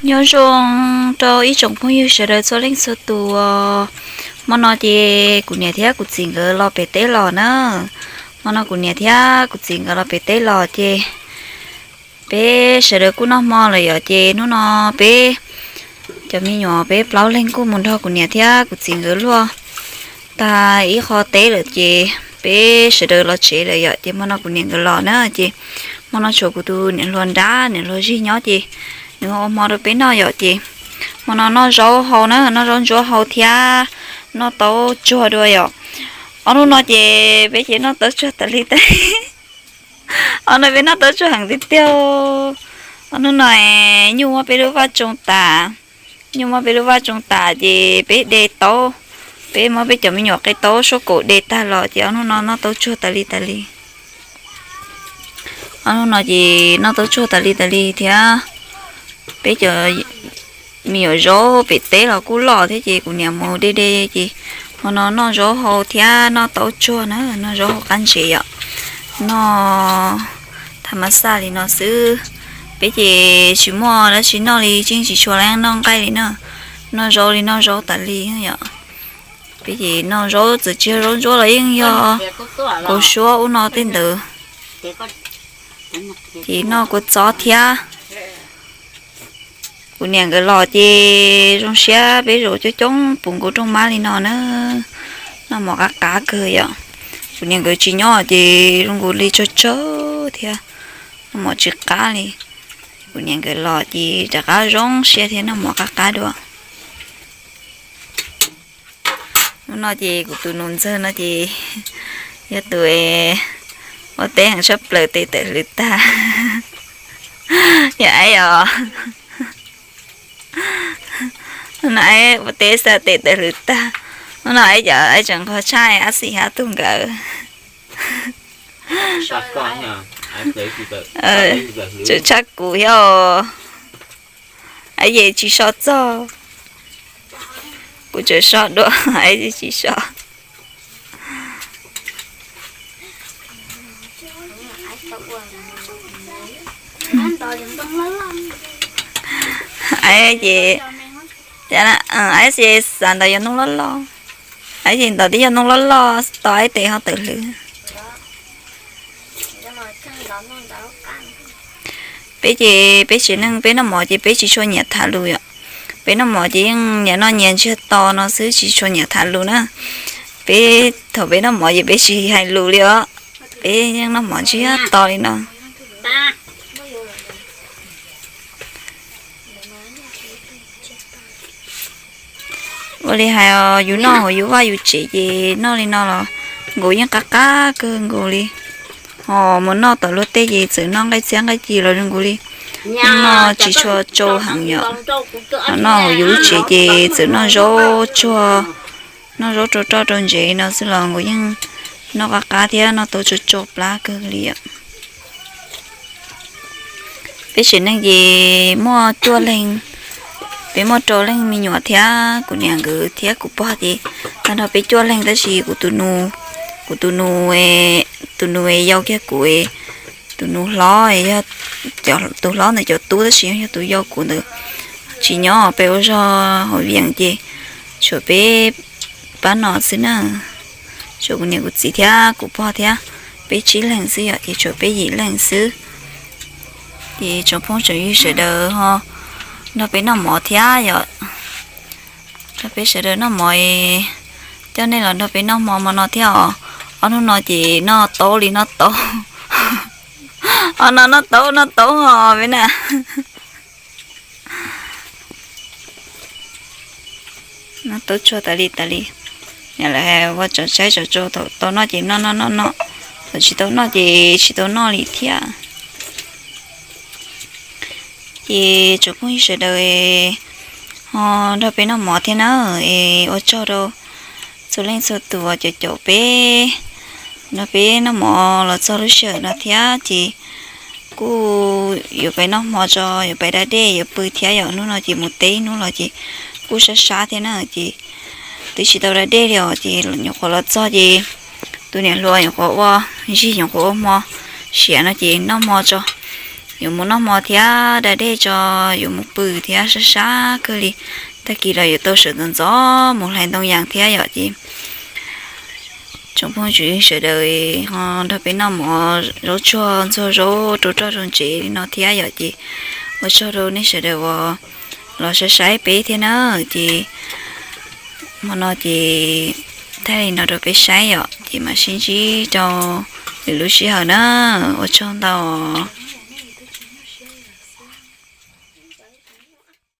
Nyob zoo rau ib tsoom phooj ywg sawv daws txhua leej txhua tus. Hmo no ces kuv niam thiab kuv txiv nkawd los pem teb los na. Hmo no kuv niam thiab kuv txiv nkawd los pem teb los ces peb sawv daws kuj noj hmo lawm yom, ces hnub no peb cov me nyuam peb plaub leeg kuj mus nrog kuv niam thiab kuv txiv nkawd luaj tag ib qho teb lawm ces peb sawv daws los tsev lawm yom, ces hmo no kuv niam nkawd los na ces hmo no tshuav kuv tus niam hluas nrab niam hluas zig nyob ces nws ua hmo rau peb noj yom, ces hmo no noj zaub hau na, noj zaub ntsuab hau thiab noj taub tsuag dua yom. Ob hnub no ces peb ces noj taub tsuag tas li tas. Ob hnub no peb noj taub tsuag heev tiag tiag. Ob hnub no nyuj muab peb lub vaj tsoo tas, nyuj muab peb lub vaj tsoo tas ces peb de taub, peb muab peb cov me nyuam qe taub suab kaum de tag los ces ob hnub no noj taub tsuag tas li tas li. Ob hnub no ces noj taub tsuag tas li tas li thiab. Peb cov me nyuam zaub pem teb los kuj loj thiab ces kuv niam mus de de ces hmo no noj zaub hau thiab noj taub tsuag na, noj zaub hau qab ntses yom, noj tha ma xaj li no xwb. Peb ces tsis muaj dab tsi noj li, tseem tsis tshua leej noj nqaij li na, noj zaub li noj zaub tas li yom. Peb ces noj zaub txawm tsis yog zaub ntsuab los yeej yog kaus suab ub no tej ntawd, ces noj kua txob thiab. Kuv niam nkawd los ces zoo siab peb zaum coob coob puv nkaus rooj mab li no na. Noj mov qab qab kawg yom. Kuv niam nkawd tsis nyob ces zoo nkaus li tsawg tsawg thiab, noj mov tsis qab li. Kuv niam nkawd los ces rov qab zoo siab thiab noj mov qab qab dua. Hnub no ces kuv tus nus ntxawg no ces yog tus ua teb heev tshaj plaws, tes tawm hlwv tag. Yog aib os, hnub no aib ua teb xa tes tawm hlwv tag. Hnub no aib cov aib tseem nqog tshaj ab xim hab tug nkawd. Tseem tshaj kuv thiab os. Aib ces tsis so txog, kuv tseem so dua, aib tsis so. Aib ces, aib ces xav ntawd yog ntoo loj loj, aib ces ntawd twb yog ntoo loj loj tos aib tes ho tawm hlwv. Peb ces peb tsev neeg peb noj mov ces peb tsis tshua nyiam tham lus yom. Peb noj mov ces yeej nyias noj nyias ntsiag to no xwb, tsis tshua nyiam tham lus na. Peb thaum peb noj mov ces peb tsis hais lus li os, peb yeej noj mov ntsiag to li no. Ua li hais yus noj hauv yus vaj yus tsev ces noj li no los nkaus yeej qab qab kawg nkaus li. Ho mus noj tom luag tej ces txawm noj nqaij txhiab nqaij ci los zoo nkaus li. Noj tsis tshua tsau heev yom. Ho noj hauv yus lub tsev ces txawm noj zaub tsuag, noj zaub rau roj rau ntsev no xwb los nkaus yeej noj qab qab thiab noj tau tsau tsau plab kawg li yom. Peb tsev neeg ces muaj cuaj leeg, peb muaj rau leej me nyuam thiab kuv niam nkawd thiab kuv pog ces tag nrho peb cuaj leeg tab sis kuv tus nus, kuv tus nus, tus nus yau kiag kuv, tus nus hlob yog tus hlob ntawm cov tub tab sis yog tus yau kuv ntawd tsis nyob peb ua zog hauv Vias ces tshuav peb pab no xwb na. Tshuav kuv niam kuv txiv thiab kuv pog thiab peb tsib leeg xwb yom, ces tshuav peb yim leeg xwb. Ces tsoom phooj tsoom ywg sawv daws ho nrog peb noj mov thiab yom. Nrog peb sawv daws noj mov, coj nej los nrog peb noj hmo hmo no thiab os. Ob hnub no ces noj taub li noj taub. Ob no noj taub noj taub os peb na. Noj taub tsuag tas li tas li. Lawv hais ua tsom saib tsom tsau, thaum tau noj ces noj noj noj noj, thaum tsis tau noj ces tsis tau noj li thiab. Ces tsoom phooj ywg sawv daws ho nrog peb noj mov thiab na, es ua tsaug rau txhua leej txhua tus uas caum caum peb nrog peb noj mov los txog lub sij hawm no thiab ces kuj yuav pais noj hmo tso, yuav pais da dej yuav pw thiab yom. Hnub no ces mus teb hnub los ces kuj sab sab thiab na ces twb tsis tau da dej li os, ces nyuam qhuav los txog ces tus niam hluas nyuam qhuav ua zig nyuam qhuav ua hmo siav no ces noj hmo tso. yuav mus noj hmo thiab da dej tso, yuav mus pw thiab sab sab kawg li. Tag kis los yuav tau sawv ntxov ntxov mus hlais ntoo yas thiab yom. Ces tsoom phooj ywg sawv daws ho nrog peb noj mov zaub tsuag ntxuag zaub rau roj rau ntsev li no thiab yom. Ces ua tsaug rau nej sawv daws uas los saib saib peb thiab na. Ces hmo no ces thaij li no rau peb saib yom, ces mam sib ntsib rau lwm lub sij hawm na. Ua tsaug ntau os.